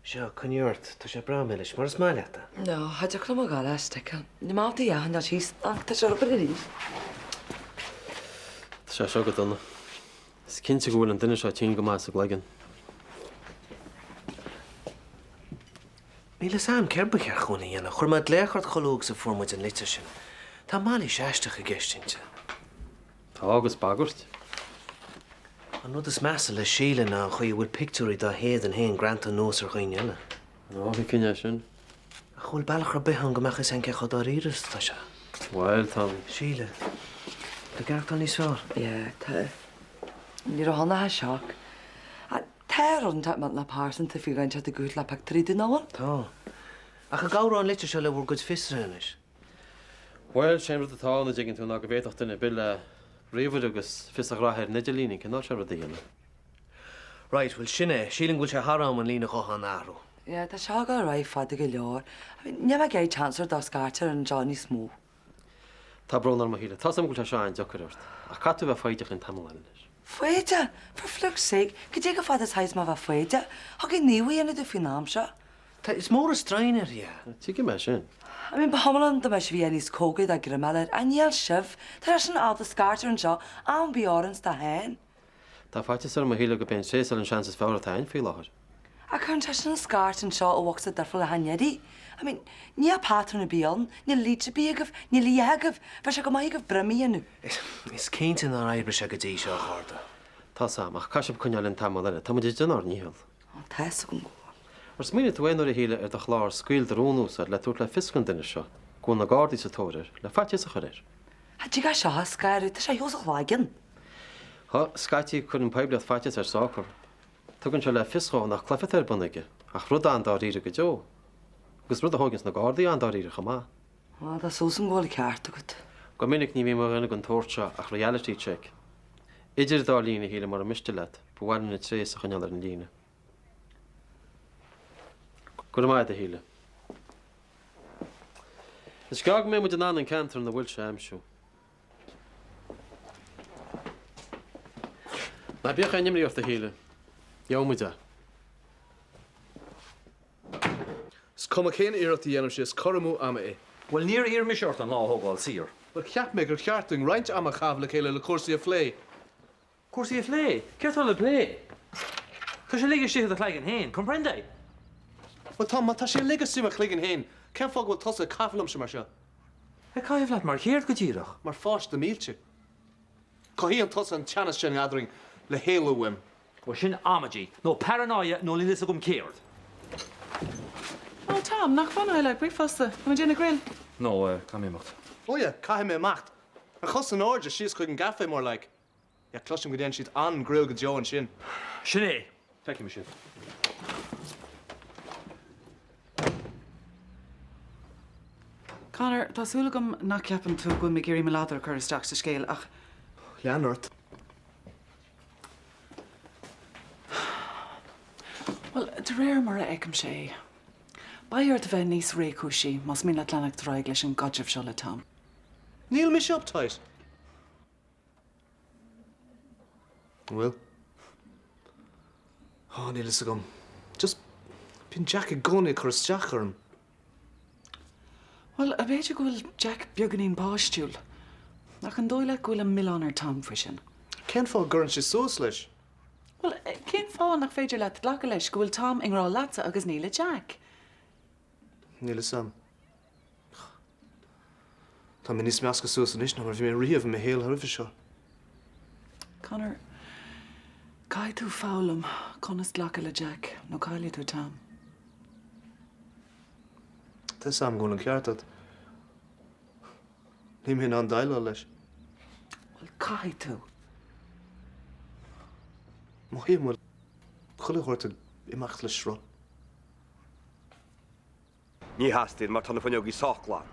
Seo, coinnigh ort, tá sé breá milis, mar is maith leat é. No, cha dtiocfadh liom a ghabháil as, tickle. Ní maith liom do dhath ná síos, ach tá sé ar obair arís. Tá sé seo go dona. Is cinnte go bhfuil an duine seo tinn go maith sa gcloigeann. Níl fhios a'm céard ba cheart dhúinn a dhéanamh. Chuir mé glaoch ort chomh luath agus a fuair muid an litir sin. Tá mailís aisteach i gceist inti. Tá, agus bagairt. An rud is measa le Síle ná an chaoi a bhfuil pictiúirí dá héadan féin greanta anuas ar dhaoine eile. Ó, thuigfinn é sin. Ach an bhfuil bealach ar bith ann go mbeadh fhios a'inn cé chomh dáiríre is atá sé? Bhuel, tá. Síle, tá tú ag aireachtáil níos fearr? Yeah, tá. Ní raibh ann ach shock. Tá rud inteacht millteanach pearsanta faoi dhuine inteacht ag gabháil le pictiúirí de nach bhfuil? Tá. Ach an gcabhróidh an litir seo le bhur gcuid fiosraithe anois? Bhuel, sé an rud atá ann, a dtuigeann tú, ná go bhféadfadh duine ar bith le ríomhaire agus fios a ghraithe ar an idirlíon an cineál seo rud a dhéanamh. Right, bhuel sin é. Sílim go bhfuil sé thar am an líne ghutháin a athrú. Yeah, tá seo ag dul ar aghaidh fada go leor. I mean, níl mé ag iarraidh seans ar dá scairtear anseo níos mó. Tá brón orm, a Shíle. Tá's agam go bhfuil sé seo an-deacair ort, ach caithfidh tú a bheith foighdeach linn tamall eile anois. Foighdeach? For fluk's sake, cad é chomh fada is a théas mé a bheith foighdeach? Thig naomh a dhéanamh de faoin am seo. Tá, is mór an straidhn uirthi é. Tuigim é sin. I mean, ba chuma liom dá mbeadh sibh níos cóngaraí dá greim eile air, ach níl sibh. Tá seisean ábalta scairteadh anseo am ar bith orainn is dá féin. Tá faitíos orm, a Shíle, gurb é an tréasáil an seans is fearr atá againn faoi láthair. Ach cuireann seisean an scairt anseo ó bhocsa difriúil achan iarraidh. I mean, níl patrún ar bith ann, níl leads ar bith agaibh, níl a dhath agaibh, bheadh sé go maith agaibh broim a dhéanamh. Is cinnte nár oibrigh sé go dtí seo, a chairde. Tá's a'm, ach caithfidh sibh coinneáil linn tamall eile. Tá muid ag déanamh ár ndícheall. Ó, tá's agam go bhfuil. Ar smaoinigh tú aon uair, a Shíle, ar do chlár Scaoil do Rún a úsáid le tabhairt le fios don duine seo go bhfuil na Gardaí sa tóir air, le faitíos a chur air? Cha dtig é seo a scaradh, tá sé thuas a chloigeann. Tá, scaití cuireann poiblíocht faitíos ar sochar. Tugann sé le fios dhó nach cluiche atá ar bun aige, ach rud an-dáiríre go deo. Agus rud a thóigeanns na Gardaí an-dáiríre chomh maith. Á, tá súil agam go bhfuil an ceart agat. Go minic ní bhím ó dhuine den tsórt seo ach reality check. Idir an dá linn, a Shíle, mura miste leat, ba mhaith linn an tréas a choinneáil ar an líne. Go raibh maith agat, a Shíle. Is gearr go mbeidh muid in ann an ceantar ina bhfuil sé a aimsiú. Ná bíodh aon imní ort, a Shíle. Gheobhaidh muid é. Is cuma cén iarracht a dhéanaimse, is cur amú ama é. Bhuel, níor iarr mise ort an lá a thógáil saor. Bhuel, cheap mé gur cheart dúinn roinnt ama a chaitheamh le chéile le cúrsaí a phlé. Cúrsaí a phlé? Céard atá le plé? Tá sé uilig istigh i do chloigeann féin, comprende? Bhuel, tá, má tá sé uilig istigh i mo chloigeann féin, cén fáth go bhfuil tusa ag caitheamh liomsa mar seo? Ag caitheamh leat mar chéard go díreach? Mar pháiste millte. Cothaíonn tusa an teannas sin eadrainn le héalú uaim. Bhuel, sin amaidí, nó paranoia, nó níl fhios agam céard. Ó, Tom, nach bhfanfá le bricfeasta? Tá mé ag déanamh grill. No, caithfidh mé imeacht. Oh yeah, caithfidh mé imeacht. An chos in airde síos chuig an gcafé more like. Yeah, cloisim go ndéanann siad an-grill go deo ansin. Sin é! Feicfidh mé sibh. Conor, tá súil agam nach gceapann tú go bhfuil mé ag iarraidh mo ladar a chur isteach sa scéal, ach. Lean ort. Bhuel, de réir mar a fheicimse é, beidh ort a bheith níos réchúisí más mian leat leanacht ar aghaidh leis an gcaidreamh seo le Tom. Níl mise uptight. An bhfuil? Ó, níl fhios agam. Just, bíonn Jack i gcónaí ag cur isteach orm. Bhuel, b'fhéidir go bhfuil Jack beagáinín páistiúil. Ach an dóigh leat go bhfuil an milleán ar Tom faoi sin? Cén fáth a gcuireann sé suas leis? Bhuel, cén fáth nach féidir leat glacadh leis go bhfuil Tom i ngrá leatsa agus ní le Jack? Níl fhios a'm. Tá mé níos measctha suas anois ná mar a bhí mé riamh i mo shaol roimhe seo. Conor, caithfidh tú foghlaim conas glacadh le Jack nó caillfidh tú Tom. Tá 'fhios a'm go bhfuil an ceart agat. Níl mé in ann déileáil leis. Bhuel, caithfidh tú. Mothaím bhfuil chuile shórt ag imeacht le sruth. Ní theastaíonn mar tá na fuinneogaí sách glan.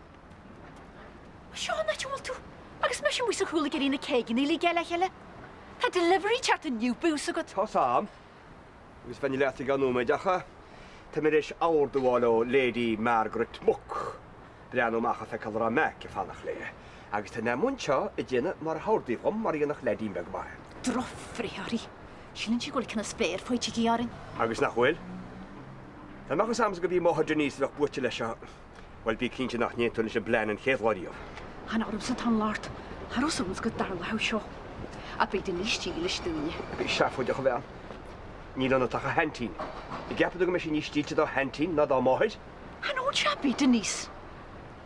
Seo an áit a bhfuil tú! Agus mise amuigh sa chúl ag iarraidh na céigeanna a ligeáil le chéile. Tá delivery ag teacht inniu, bíodh 'fhios agat. Tá's a'm. Agus bheinn leat i gceann nóiméid ach tá mé tar éis ordú a fháil ó Lady Margaret Muck breathnú amach a feiceáil an raibh Mac ag fanacht léi. Agus tá an amuigh anseo ag déanamh mar a hordaíodh dhom mar a dhéanfadh leaidín beag maith. Drochbhreith uirthi. Síleann sí go bhfuil an ceann is fearr faighte aici orainn. Agus nach bhfuil? Dá mbeadh fhios a'msa gurb í máthair Denise a bheadh buaite leis seo, bhuel, bí cinnte nach n-aontóinn leis an bplean an chéad lá riamh. Chan ormsa atá an locht. Cha raibh fhios agamsa go dtarlódh seo. Ach beidh Denise dílis dúinne. Bí seafóideach a bhean. Níl ionat ach a haintín. An gceapann tú go mbeidh sí níos dílse dá haintín ná dá máthair? Chan old chap é Denise.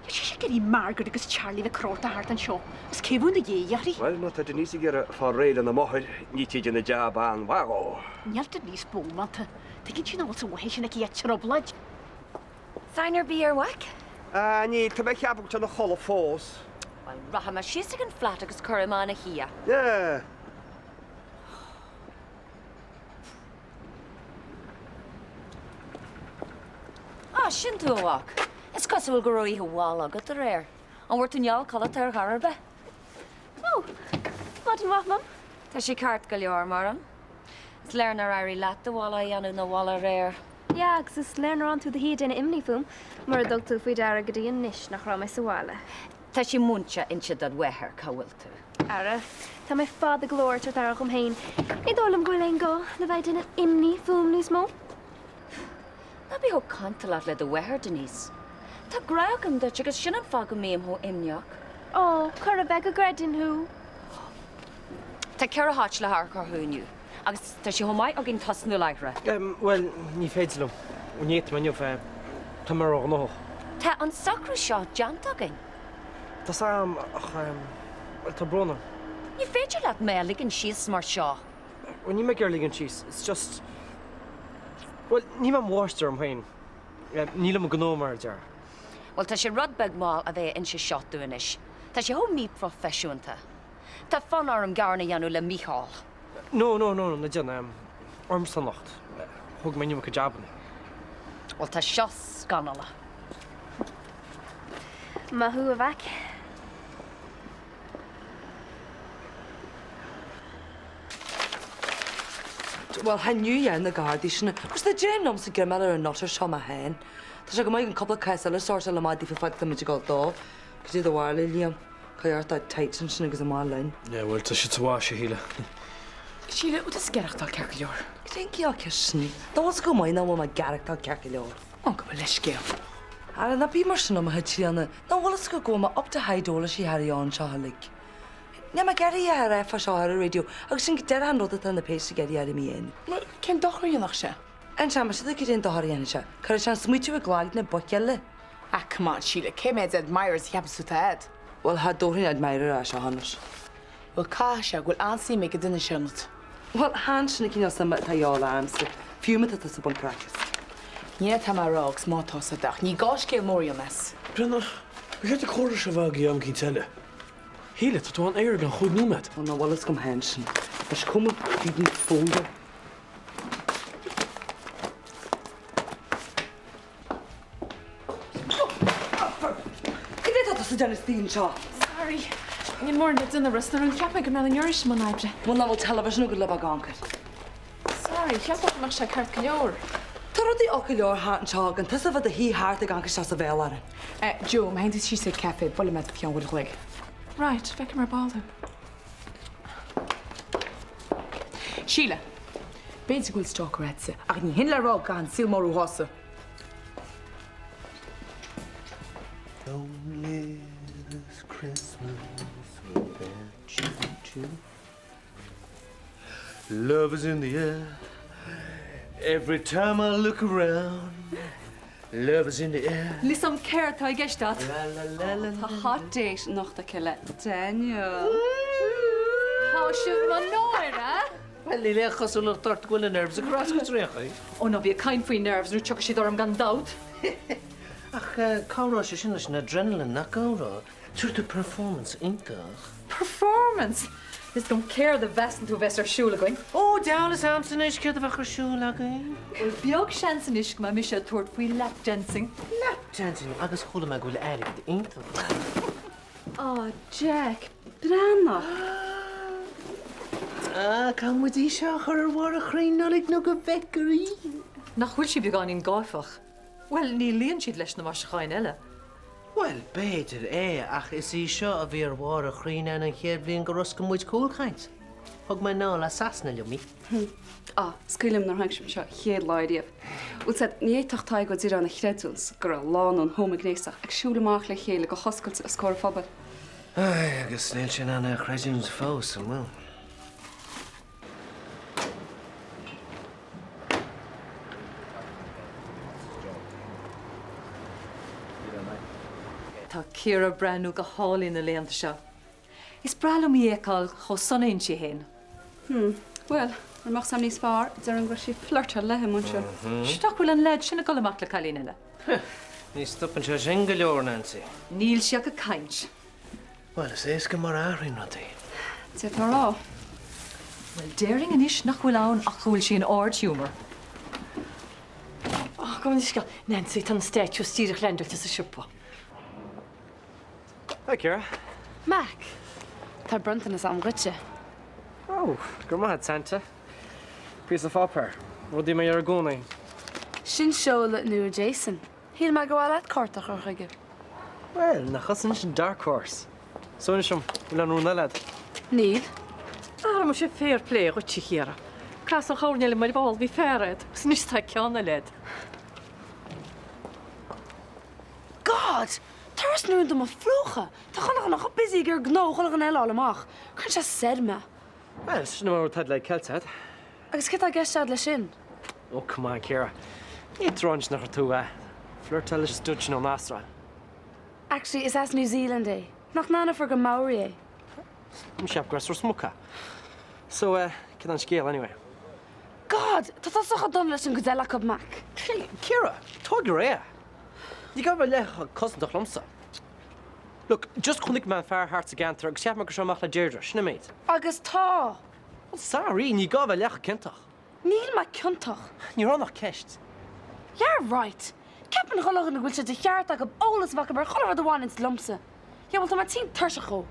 Tá sise ag iarraidh Margaret agus Charlie bheith crochta thart anseo is cé bhún a dhéidh uirthi. Bhuel, má tá Denise ag iarraidh fáil réidh lena máthair, ní tí déanamh jab an-mhaith dhó. Níl Denise bómánta. Tuigeann sí nach bhfuil sa mhaithe sin aici ach trioblóid. Fonn ar bith ar mhac? Ah, níl, tá mé ag ceapadh go bhfuil sé ina chodladh fós. Bhuel, rachaidh mé síos ag an flat agus cuirfidh mé ina shuí é. Yeah. Á, sin tú, a mhac. Is cosúil go raibh oíche mhall agat aréir. An bhfuair tú néal codlata ar chor ar bith? Ó, maidin mhaith, Mum. Tá sé ceart go leor, Muireann. Is léir nár éirigh leat do mhála a dhéanamh 'na bhaile aréir. Yeah, agus is léir nár fhan tú i do shuí ag déanamh imní fúm, mura dtug tú faoi deara go dtí anois nach raibh mé sa bhaile. Tá sé múinte inse dod mháthair cá bhfuil tú. Ara, tá mé fada go leor ag tabhairt aire dhom féin. Ní dóigh liom go bhfuil aon gá le bheith ag déanamh imní fúm níos mó. Ná bí chomh cantalach le do mháthair, Denise. Tá grá agam duit agus sin an fáth go mbím chomh imníoch. Ó, chóir a bheith go gcreidfinn thú. Tá 4 háit le hamharc orthu inniu agus tá sé chomh maith againn tosnú láithreach. Bhuel, ní féidir liom. Ní fhéadfaidh mé inniu. Tá mé róghnóthach. Tá an socrú seo déanta againn. Tá 's a'm, ach, bhuel, tá brón orm. Ní féidir leat mé a ligean síos mar seo. Bhuel, níl mé ag iarraidh ligean síos. It's just, bhuel, níl mé i mo mháistir orm féin. Nílim i mo ghnó, mar a déarfá. Bhuel, tá sé rud beag mall a bheith ag inse seo dom anois. Tá sé chomh míphroifisiúnta. Tá fonn orm gearán a dhéanamh le Mícheál. No, no, no, ná déan. Ormsa an locht. Thóg mé an iomarca jabanna. Bhuel, tá seo scannalach. Maith thú, a mhac. Bhuel, chan fhiú é na Gardaí sin, agus tá dréim liomsa greim ar an nutter seo mé féin. Tá sé go maith an cúpla cás eile a sórtáil amach daofa fad tá muid ag dul dó. Cad é do bharúil, a Liam? Caith ort that tights ansin agus amach linn. Yeah, bhuel, tá siad sa bhais, a Shíle. Síle, bhfuil tusa ag aireachtáil ceart go leor? Cad é an cineál ceist sin? Tá a fhios agat go maith nach bhfuil mé ag aireachtáil ceart go leor. Ó, gabh mo leithscéal. Ara, ná bí mar sin liom, a Chaitríona. Nach bhfuil a fhios agat go bhfuil mé up to high eolais thar a anseo uilig. Níl mé ag iarraidh a rá fá seo ar an raidió agus sin go díreach an rud atá na péist ag iarraidh orm a dhéanamh. Bhuel, cén dochar a dhéanfadh sé? Inseoidh mise duit cad é an dochar a dhéanfaidh sé. Cuirfidh sé an smaoitiú i gcloigne boic eile. Ah, come on, Síle, cé mhéad admirers a cheapann tú atá a'd? Bhuel, thá dóthain admirer as seo anois. Bhuel, caithfidh sé go bhfuil an-suim ag an duine seo ionat. Bhuel, chan sin an cineál suime atá a dhíobháil ormsa, fiú má tá tusa ag baint craic as. Ní hé atá mé a rá agus má tá 's ach ní gá scéal mór a dhéanamh as. Brendan, ba cheart an comhrá seo a bheith agaibh am eicínt eile. Shíle, tá tú on air i gceann chúig nóiméad. Bhuel, nach bhfuil fhios agam féin sin. Is cuma faoin folder. Cad é atá tusa ag déanamh istigh anseo? Sorry. Níl mórán le déanamh sa rún. Cheap mé go mbeadh an iris i mbun oibre. Bhuel, nach bhfuil television agat le bheith ag amharc air? Sorry, cheapfá go mbeadh sé ceart go leor. Tá rudaí olc go leor thart anseo gan tusa a bheith i do shuí thart ag amharc isteach sa bhéal orainn. Eh, Joe, má théann tú síos ag café, buailfidh mé faoi cheann uair a chloig. Right, feicfidh mé ar ball thú. Síle, b'fhéidir go bhfuil stalker a'dsa, ach ní hin le rá go gcaithfidh an saol mór thú a shásamh. Lonely this Christmas without you too. Love is in the air every time I look around. Love is in the air. Níl 'fhios a'm céard tá i gceist a't. La la la la Tá hot date anocht aici le Daniel. Tá sibh mo náire! Bhuel, níl aon chosúlacht ort go bhfuil na nerves ag rás go tréan. Ó ná bí ag caint faoi nerves nó tiocfaidh siad orm gan dabht. Ach cabhróidh sé sin leis an adrenaline, nach gcabhróidh? Tabharfaidh tú performance iontach. Performance! Níl 'fhios agam céard a mheasann tú a bheas ar siúl againn. Ó, deabhal 'fhios a'msa anois céard a bheadh ar siúl againn. Bhuel, beag seans anois go mbeidh mise ag tabhairt faoi lap dancing. Lap dancing! Agus chuala mé go bhfuil airgead iontach ann. Á, Jack, breathnaigh! Á, caithfidh muid í seo a chur ar bharr an chrainn Nollaig nó go bhfeicfear í. Nach bhfuil sí beagáinín gáifeach? Bhuel, ní luíonn siad leis na maisiúcháin eile. Bhuel, b'fhéidir é, ach is í seo a bhí ar bharr an chrainn againn an chéad bhliain gur oscail muid Cúlchaint. Thug mé anall as Sasana liom í. Á, is cuimhin liom nuair a tháinig sibh anseo chéad lá ariamh. Bhfuil 's a'd, ní fhéadfadh Tadhg Ó Direáin a chreidiúint go raibh lánúin homaighnéasach ag siúl amach le chéile go hoscailte os comhair an phobail. Aye, agus níl sé in ann é a chreidiúint fós, an bhfuil? Tá Ciara ag breathnú go hálainn na laethanta seo. Is breá liom í a fheiceáil chomh sona inti féin. Hmm, bhuel, mura mbeadh 's a'm níos fearr, déarfainn go raibh sí ag flirteáil léi muise. Sea, nach bhfuil an leaid sin ag dul amach le cailín eile? Ní stopann sé sin go leor, Nancy. Níl sí ach ag caint. Bhuel, is éasca mar a athraíonn rudaí. D'fhéadfá a rá. Bhuel, déarfainn anois nach bhfuil ann ach go bhfuil sí in ardghiúmar. Ó, gabh mo leithscéal. Nancy, tá na statues díreach leaindeáilte sa siopa. Hi, Ciara. Mac, tá bronntanas agam dhuitse. Ó, go raibh maith agat, Santa. Píosa pháipéir. Rudaí mé ar i gcónaí. Sin seoladh nua Jason. Shíl mé gur mhaith leat cárta a chur chuige. Bhuel, nach tusa anois an dark horse. So inis dom, bhfuil aon rún eile agat? Níl. Ara muise fair play dhuit, a Chiara. Casadh an choirnéil liom ar ball, bhí fear agat, agus anois tá ceann eile agat. God! Turas na rún do mo phlúchadh! Tá chuile dhuine chomh busy ag iarraidh gnó chuile dhuine eile a fháil amach. Cuireann sé soir mé. Bhuel, sin mar atá le ceilt agat. Agus céard tá i gceist agat leis sin? Oh, come on, Ciara. Ní tráth nach raibh tú ag flirteáil leis an stud sin ón Astráil. Actually, is as New Zealand é. Nach n-aithneofar gur Maori é? Cheap gur as Ros Muc é. So, eh, cad é an scéal anyway? God! Tá tusa chomh dona leis an gcuid eile acu, Mac. Ciara, tóg ar é! Ní gá bheith leath cosantach liomsa. Look, just chonaic mé an fear thart sa gceantar agus cheap mé go raibh sé amach le Deirdre, sin an méid. Agus tá! Well, sorry, ní gá bheith leath ciontach. Níl mé ciontach. Ní raibh ann ach ceist. Yeah, right. Ceapann chuile dhuine go bhfuil sé de cheart acu eolas a bheith acu ar chuile rud a bhaineanns liomsa. Yeah, bhuel, tá mé tinn tuirseach dhó.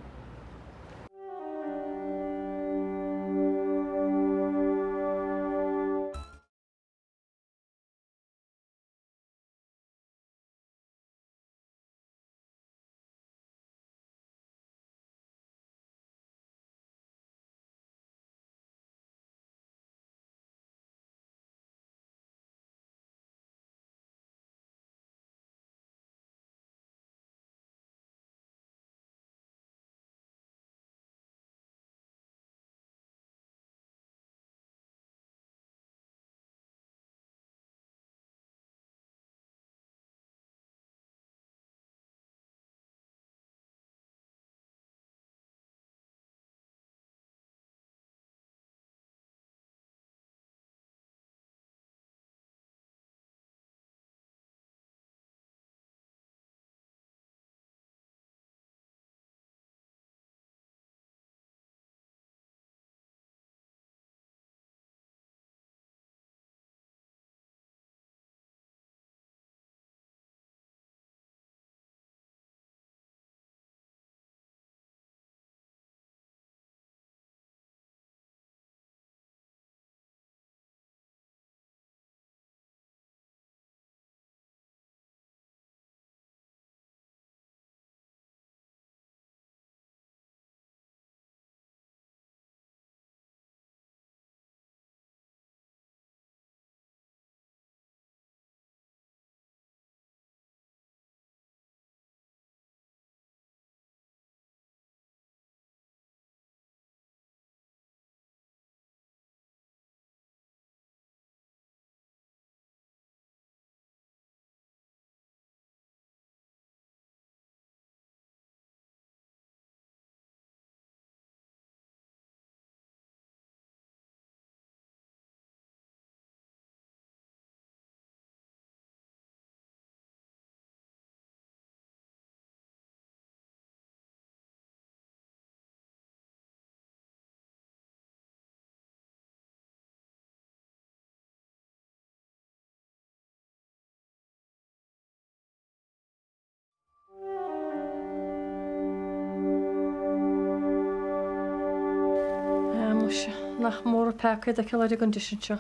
Ah, muise, nach mór an peaca iad a fheiceáil ar an gcondition seo.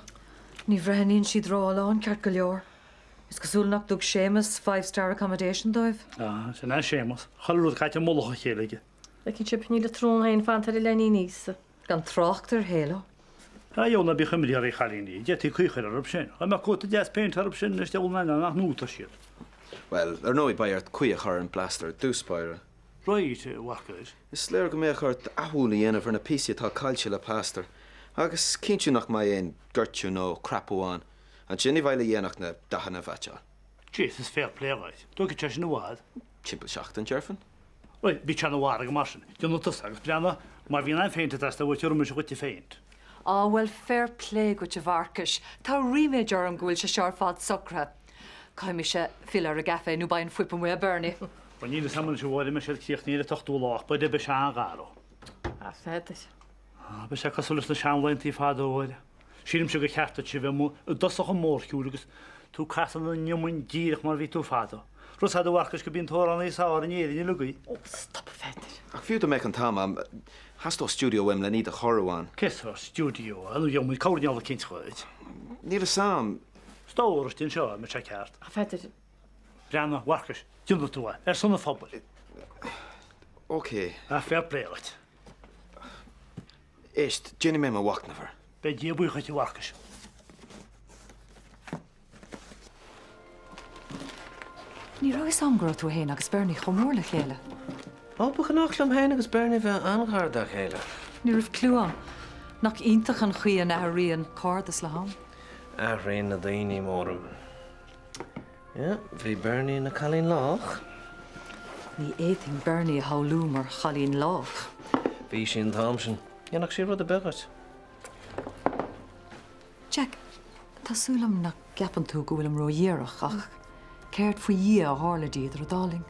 Ní bhreathnaíonn siad rófholláin ceart go leor. Is cosúil nach dtug Séamus five star accommodation dóibh. Ah, sin é Séamus. Chuile rud caite i mullach a chéile aige. Feiceann sibh, níl a tsrón féin fanta ar a leoinín Íosa. Gan trácht ar Halo. Á dheabhal ná bíodh imní oraibh a chailíní, d'fhéadfaí caoi a chur orthu sin. Dá mbeadh cóta deas péinte orthu sin anois deabhal ná nach nua atá siad. Bhuel, ar ndóigh beidh ort caoi a chur ar an bplástar ar dtús báire. Right, a Mharcais. Is léir go mbeadh ort athmhúnlú a dhéanamh ar na píosaí atá caillte le plástar, agus cinntiú nach mbeidh aon gortú nó crapadh ann. Ansin ní bheidh le dhéanamh ach na dathanna a mheaitseáil. Jesus, fair play dhuit. Tógfaidh sé sin i bhfad. Timpeall seachtain, déarfainn. Bhuel, bíodh sé ina mhargadh mar sin. Déanfaidh tusa agus breathnaigh, má bhíonn aon phéint ag teastáil uait iarrfaidh mise dhuit an phéint. Á, bhuel, fair play dhuit a Mharcais. Tá ríméad orm go bhfuil sé seo ar fad socraithe. Caithfidh mise filleadh ar an gcaife nó beidh an fuip amuigh ag Bernie. Bhuel, níl fhios a'm anois a Mháire an mbeidh siad críochnaithe ar an t-ochtú lá ach beidh sé an-gharbh. A Pheadair. Á, beidh sé cosúil leis na seanlaethanta fadó, a Mháire. Sílimse gur cheart duit a bheith amuigh i dtosach an mhórshiúil agus tú ag casadh na n-iomainn díreach mar a bhí tú fadó. Raibh 's a'd a Mharcais gurb í an t-amhránaí is fhearr in Éirinn uilig í. Ó, stop a Pheadair. Ach fiú dá mbeadh an t-am a'm, theastódh stiúideo uaim len iad a chóiriú ann. Cén sórt stiúideo? Nó gheobhaidh muid cabhair eicínt dhuit. Níl fhios a'm. Stór istigh anseo, an mbeadh sé ceart. A Pheadair. Breathnaigh, a Mharcais, déanfaidh tú é, ar son an phobail. Ok. Ah, fair play dhuit. Éist, déanfaidh mé mo mhachnamh air. Beidh Dia buíoch dhuit, a Mharcais. Ní raibh fhios a'm go raibh tú fhéin agus Bernie chomh mór le chéile. Ó, ba ghnách liom fhéin agus Bernie bheith an-ghar dá chéile. Ní raibh cliú a'm. Nach iontach an chaoi a n-athraíonn cairdeas le ham. Athraíonn na daoine, mórán. Yeah, bhí Bernie ina cailín lách. Ní fhéadfainn Bernie a shamhlú mar chailín lách. Bhí sí an t-am sin. Dhéanfadh sí rud ar bith dhuit. Jack, tá súil agam nach gceapann tú go bhfuilim ródhíreach ach céard faoi Dhia a tharla di idir an dá linn?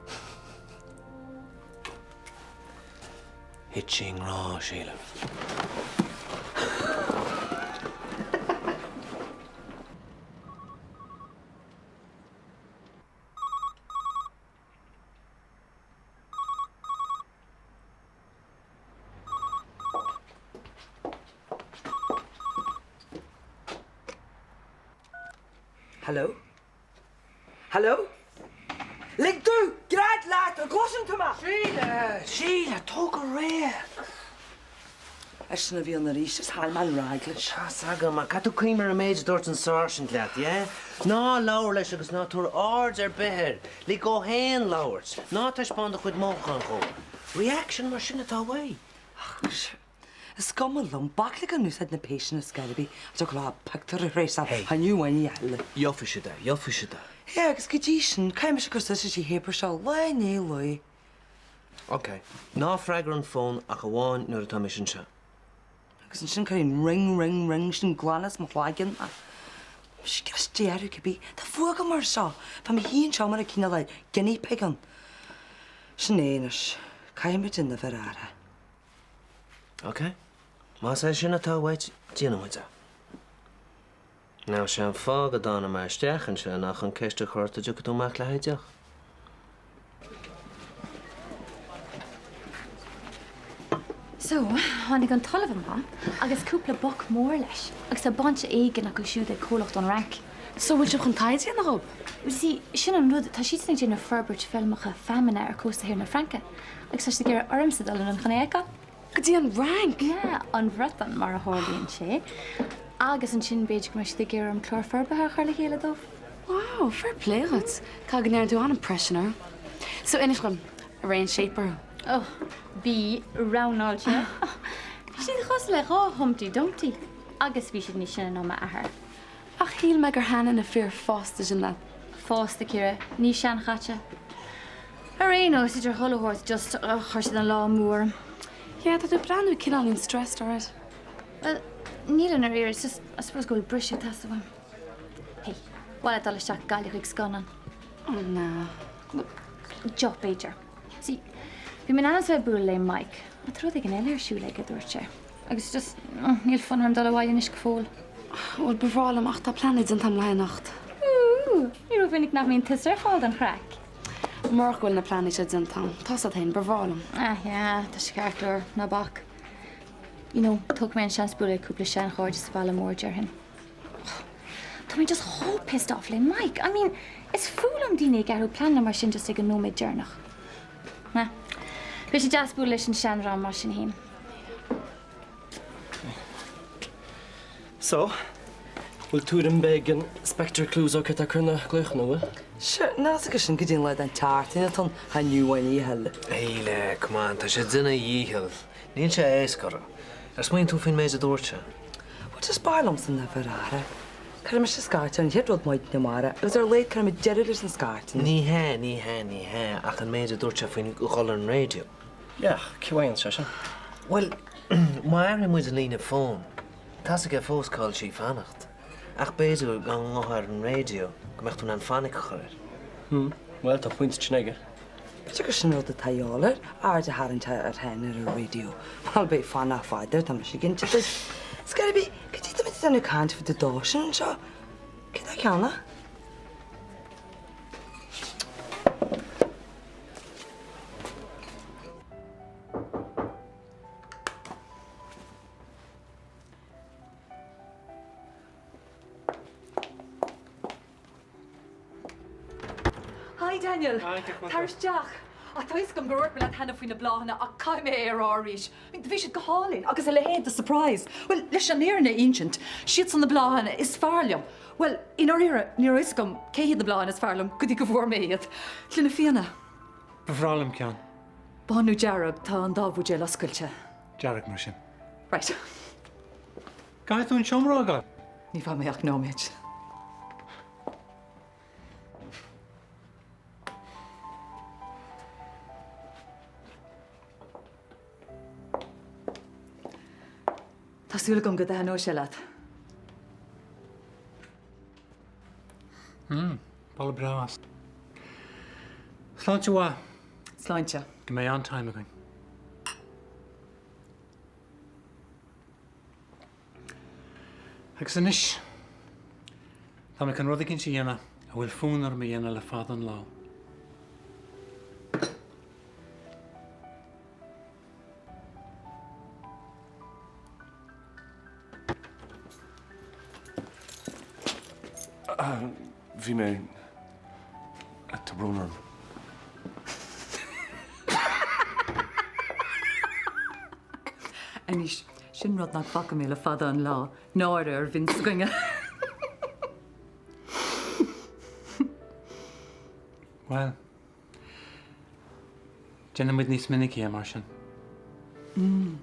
Thit sí i ngrá, sílim. Hello? Hello? Lig domh! Gread leat! An gcloiseann tú mé? Síle! Síle, tóg go réidh! Eisean a bhí ann arís, is chaill mé an raic leis. Tá's agam, ach caithfidh tú cuimhneamh ar an méid a dúirt an sáirsint leat, yeah? Ná labhair leis agus ná tabhair aird ar bith air. Lig dhó fhéin labhairt. Ná taispeáin do chuid mothúchán dhó. Reaction mar sin atá uaidh. Ach, is cuma liom, bac le go n-úsáid na péisteanna scor ar bith, a dtiocfadh leo pictiúr a thréasáil, Hey. chan fhiú amháin a thuilleadh. Gheobhaidh siad é, gheobhaidh siad é. Yeah, agus go dtí sin, caithfidh mise cur suas leis an théapair seo lá i ndiaidh lae. Ok. Ná freagair an fón ach amháin nuair atá mise anseo. Agus ansin cuirfidh an ring ring ring sin glan as mo chloigeann mé. Scrios deireadh cibé. Tá fuath agam air seo. Tá mo shuí anseo mar an cineál de guinea pig ann. Sin é anois. Caithfidh muid an uimhir a athrú. Ok. Más é sin atá uait, déanfaidh muid é. Now sé an fáth go dtáinig mé isteach anseo ná chun ceist a chur ort an dtiocfaidh tú amach le haghaidh deoch. So, tháinig an t-ollamh amach agus cúpla boc mór leis, agus tá baint éigin acu siúd ag comhlacht ón Fhrainc. So, bhfuil sibh chun taighde a dhéanamh dhób? Well, see, sin an rud, tá siadsan ag déanamh forbairt feilmeacha feamainne ar cósta thiar na Fraince, agus tá siad ag iarraidh ormsa dul anonn chun é a fheiceáil. Go dtí an Fhrainc? Yeah, an Bhriotáin, mar a tharlaíonn sé. Agus ansin b'fhéidir go mbeidh siad ag iarraidh orm clár forbartha a chur le chéile dóibh. Wow, fair play dhuit. Caithfidh go ndearna tú an-impression orthu. So inis dhom, an raibh aon shape orthu? Oh, bhí, rounáilte. Bhí siad cosúil le dhá Humpty Dumpty. Agus bhí siad níos sine ná m'athair. Ach shíl mé gur thaitnigh na fir fásta sin leat. Fásta, Ciara, ní seanchaite. Ar aon nós, idir chuile shórt, just, chuir siad an lá amú orm. Yeah, tá tú ag breathnú cineáilín stressed, alright. Well, níl i ndáiríre, it's just, I suppose go bhfuil briseadh ag teastáil uaim. Hey, ba mhaith leat dul isteach Gaillimh chuig scannán? Oh, nah. Deoch, b'fhéidir. See, bhí mé in ainm is a bheith ag bualadh le Mike, ach tá rud éigin eile ar siúl aige, a dúirt sé. Agus just, níl fonn orm dul abhaile anois go fóill. Bhuel, ba bhreá liom ach tá pleananna déanta agam le haghaidh anocht. Ooh, ní rómhinic nach mbíonn tusa ar fáil don chraic. Murach go bhfuil na pleananna seo déanta agam, tá's agat féin, ba bhreá liom. Ah yeah, tá sé ceart go leor, ná bac. You know, tógfaidh mé an seans bualadh le cúpla seanchairde sa bhaile mór, déarfainn. Tá mé just chomh pissed off le Mike. I mean, is fuath liom daoine ag athrú pleananna mar sin just ag an nóiméad deireanach. Eh, beidh sé deas bualadh leis an seandream mar sin féin. So, bhfuil tuairim bith ag Inspector Clouseau cé atá ag cur na glaochanna, an bhfuil? Sure, níl a fhios aige sin go dtí an lá den tseachtain atá ann, cha inniu an oíche eile. A Shíle, come on, tá sé ag déanamh a dhícheall. Níl sé éasca orthu. Ar smaoin tú faoin méid a dúirt sé? Bhuel, just b'fhearr liomsa ná bheith ar aire. Cuirfidh mise scairteadh an chéad rud maidin amárach agus ar a laghad cuirfidh muid deireadh leis an scairteanna. Ní hea, ní hea, ní hea, ach an méid a dúirt sé faoin dhul ar an raidió. Yeah, cé bhfaigheann sé sin? Bhuel, má athraíonn muid an líne fóin, tá's aige fós cá bhfuil sí ag fanacht. Ach b'fhéidir gan nguth ar an raidió go mbeadh tú in ann fainic a chur air. Hmm, bhuel, tá pointe sin aige. B'fhéidir gur sin rud atá a dhíobháil air, aird a tharraingt air féin ar an raidió. Bhuel, beidh fanacht fada air, tá mise cinnte duit. 'S cad é, cad é tá muid ag déanamh caint fá dtaobh dó sin anseo? Cé tá ceannach? Hi Daniel! Tar isteach! Tá a fhios agam gur dhúirt mé leat cheana faoi na bláthanna ach caithfidh mé é a rá arís. Bhí siad go hálainn agus a leithéid de surprise! Bhuel, leis an fhírinne a insint, siadsan na bláthanna is fearr liom. Bhuel, i ndáiríre, ní raibh a fhios agam cé hiad na bláthanna is fearr liom go dtí go bhfuair mé iad. Gloine fíona. Ba bhreá liom ceann. Bán nó dearg, tá an dá bhuidéal oscailte. Dearg mar sin. Right. Caithfidh tú an seomra a fhágáil. Ní bheidh mé ach nóiméad. Tá súil agam go dtaitneoidh sé leat. Mm, boladh breá as. Sláinte mhaith. Sláinte. Go mbeidh an-time againn. Agus anois, tá mé chun rud eicínt a dhéanamh a bhfuil fonn orm a dhéanamh le fada an lá. Bhí mé. Tá brón orm. Anois, sin rud nach bhfaca mé le fada an lá, náire ar Vince s'againne. Bhuel, déanfaidh muid níos minicí é mar sin. Mm.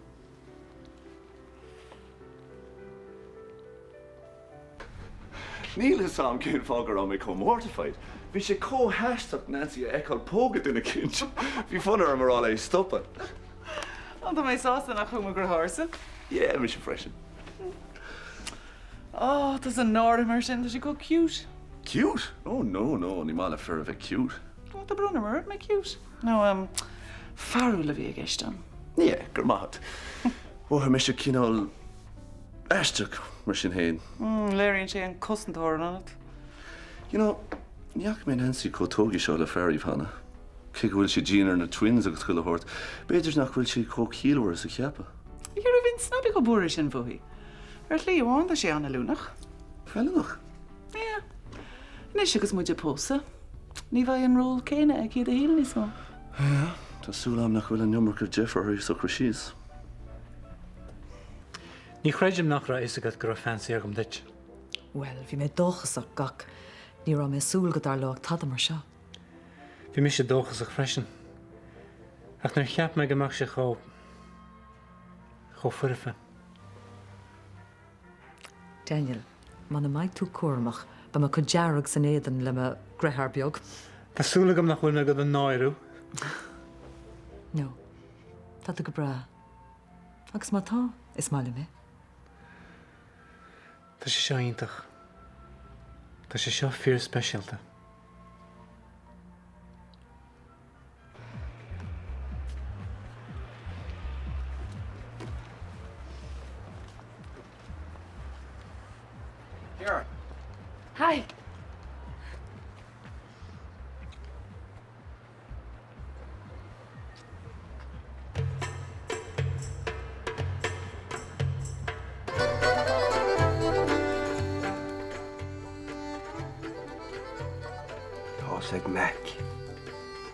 Níl 'fhios a'm cén fáth go raibh mé chomh mortified. Bhí sé chomh haisteach Nancy a fheiceáil pógadh duine eicínt. Bhí fonn orm a rá léi stopadh. Ó, tá mé sásta nach thú mo dheartháirsa. Yeah, mise freisin. Ó, tá san náire mar sin, tá sé chomh cute. Cute? Oh no, no, ní maith le fir a bheith cute. Ó, tá brón orm, ar mé cute? Nó, em, fearúil a bhí i gceist a'm. Yeah, go raibh maith agat. Mhothaigh mise cineál aisteach mar sin féin. Mm, léiríonn sé an cosantóir ionat. You know, ní fhaca mé Nancy chomh tógtha seo le fear riamh cheana. Cé go bhfuil sí dian ar na twins agus chuile shórt, b'fhéidir nach bhfuil sí chomh ciallmhar is a cheapadh. Ní raibh Vince ná bí chomh buartha sin fúithi. Ar shlí amháin tá sé an-fheiliúnach. Feiliúnach? Yeah. Anois agus muid ag pósadh, ní bheidh an ról céanna aici i do shaol níos mó. Yeah, tá súil agam nach bhfuil an iomarca deifir uirthi socrú síos. Ní chreidim nach raibh a fhios agat go raibh fancy agam duit. Bhuel, bhí mé dóchasach ach ní raibh mé ag súil go dtarlódh tada mar seo. Bhí mise dóchasach freisin. Ach níor cheap mé go mbeadh sé chomh. chomh foirfe. Daniel, muna mbeidh tú cúramach, beidh mé chomh dearg san éadan le mo dheartháir beag. Tá súil agam nach bhfuil mé do do náiriú. No. Tá tú go breá. Agus má tá, is maith liom é. Tá sé seo iontach. Tá sé seo fíorspeisialta. Ciara. Hi. Tá's ag Mac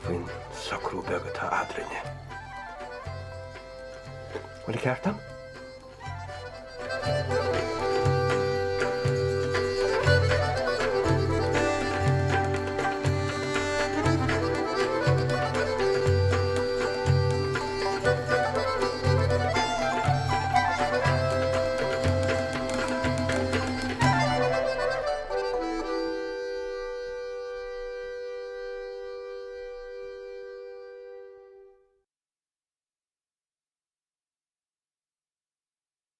faoin socrú beag atá eadrainne. Bhfuil an ceart agam?